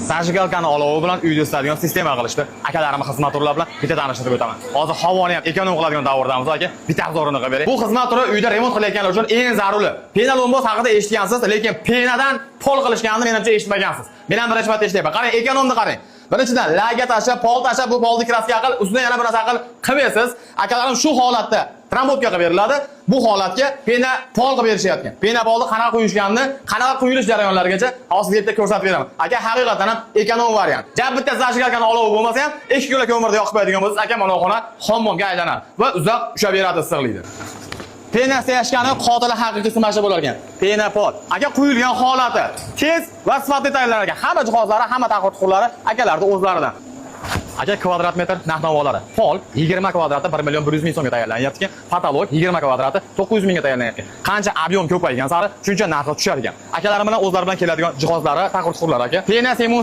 Зажигалка ni olovi bilan uyda isitadigan sistema qilishdi. Akalarimni xizmat turlari bilan bitta tanishtirib o'taman. Hozir havoni ham эконом qiladigan davrdamiz, aka. Bitta обзор ini qilib beray. Bu xizmat turi uyda remont qilayotganlar uchun eng zaruri. Пена lomboz haqida eshitgansiz, lekin пена dan pol qilishganini menimcha eshitmagansiz. Men ham birinchi marta eshityapman. Qarang, эконом ni qarang. Birinchidan laga tashlab, pol tashlab, bu polni краска qil, ustidan yana bir narsa qil, qilmaysiz. Akalarim, shu holatda трамбовка qilib beriladi. Bu holatga пена pol qilib berishyapti. Пена polni qanaqa quyishganini, qanaqa quyilish jarayonlarigacha hozir sizga bitta ko'rsatib beraman. Aka, haqiqatan ham эконом variant. Ja bitta зажигалка ni olovi bo'lmasa ham, 2 kilo ko'mirda yoqib qo'yadigan bo'lsangiz, aka, mana xona hammomga aylanadi va uzoq ushlab beradi issiqlikni. Пена стояшка ni qotili haqiqiysi mana shu bo'lar ekan. Пена pol. Aka, quyilgan holati tez va sifatli tayyorlanar ekan. Hamma jihozlari, hamma taqir-tuqirlari akalarning o'zlaridan. Aka, kvadrat metr narx-navolari. Pol 20 kvadrati 1 million 100 ming so'mga tayyorlanyapti ekan. Потолок 20 kvadrati 900 mingga tayyorlanyapti. Qancha объём ko'paygan sari shuncha narxi tushar ekan. Akalarim bilan o'zlari bilan keladigan jihozlari, taqir-tuqirlari, aka. Пена semun.